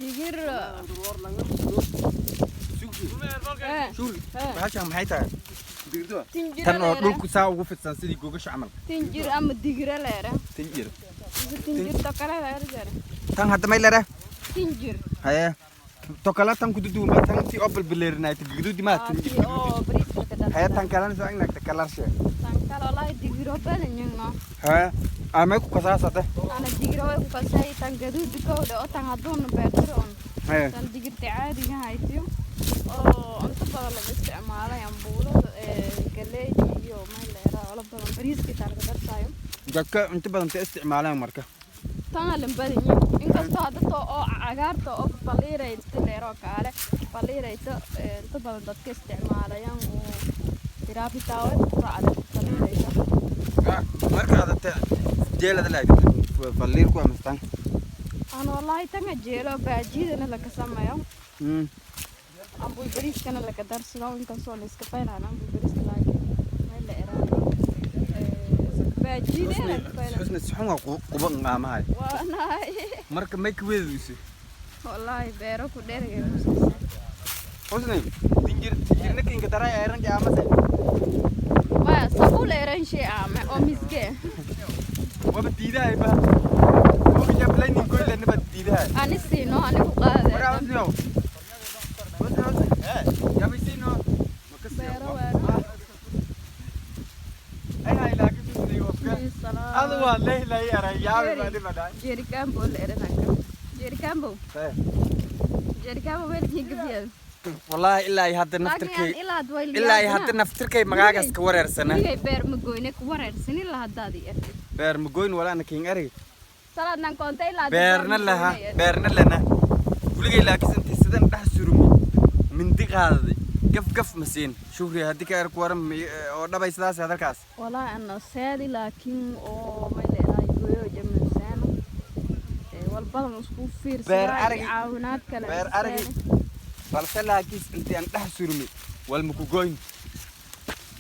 Digir. Sugri. Eh. Shuri. Eh. Bahashan maxay tahay? Digirta. Tinjira Tan oo leere. dhulku saa ugu fidsan sidii gogasha camal. Tinjir ama digira leere. Tinjir. Tinjirta kale leere jare. Tan hadda may lere? Tinjir. Haye, to kale tan kududuunba, tan si oo balbaleerinayta gaduudi maa tinjir. Tii oo bariiska ka darsan. Haye, tan kalena soo inagta kalarshe. Tan kale wallahi digiro badan yagno. Haye, amay ku kasaasate? Ana digiro way ku kasay tan gaduudi kowdha oo tan hadduuna beertiroon. Haye. Tan digirta caadiga haytiyo oo inta badan laga isticmaalay ambuulada ee galeyda iyo meel leeraa ola badan bariiska taa laga darsaayo. Dadka inta badan ta isticmaalaan marka. Tan lan badan yihiin, inkastoo hadda too oo cagaarta oo baliirayta leeroo kaale baliirayta inta badan dadka isticmaalayaan oo tiraabitaawe quracda baliirayta. Marka adate jeelada lahayd falliir ku amastaan. Aan wallahi tanga jeelo baajidana laga sameeyo, ambuul bariiskana laga darsado, inkastoo la iska faylaan ambuul bariiska, laakiin meel la eraayo baajidana laga faylaan. Xusni si xun waa quba qaamahay. Waanahay. Marka may ka weedayso? Wallahi beero ku dheeragay kusiisa. Xusni, tinjir tinjirna kinka daray ayran jaamase. Maya, sabuul eran shay aame oo misge. Waba diidahay ba oga jablaynin goylana ba diidahay. Ani siino anigu qaade. Waraa xusni ow, xusni, xusni yabaysiino. Beero weero. Ay hay, laakiin xusni ofka adu waa lehlay aray yaabi baa dhimadhay. Jerrycanbo la eranaka jerrycanbo. Jerrycanbo weelkii gabiyad. Wallaahi ilaa iyo hadda laakiin naftirkay aan ilaa hadda way ilaa iyo hadda naftirkay magaagaas ka wareersana. Weligay beer ma goyne, ku wareersan ilaa haddaad i ertid. Beer magoyn walaana king erig. Salaadnan koonta ilaa hadda Beerna beer ma laha. goynaya. Beerna lana weligay, laakiin intii sidan dhex surumi mindi qaadaday gaf gaf ma siin. Shuhri haddii ka erku waran oo dhabay sidaas hadalkaas. Walaa ana seedi, laakiin oo may leedahay gooyo jamansaano wal badan isku Beer fiirsadaa aragi- caawinaad kale. Beer aragi, balse laakiin intii aan dhex surumi walma ku goyn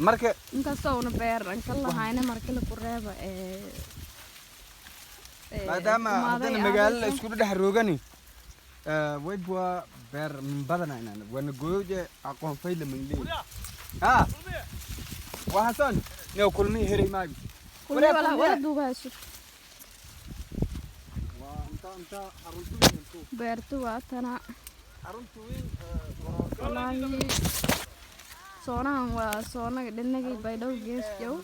marka. Inkastoo una beer aan ka lahayna marka la ku reeba ee Maadaama kumaaday haddana magaalada aadayso. Isku dhex roogani waybwa beer badana inaan wana gooyoje aqoon fayla manleey ha waa Hasan neo kulmihi heray maayo. Kulmi Waraa wala kulmiye. Wala duugayso. Waa inta inta xaruntu weyn. Beertu waa tana. Xaruntu weyn. Wallaahi soonahan waa soonaga dhinagii Baydhabo gees jow.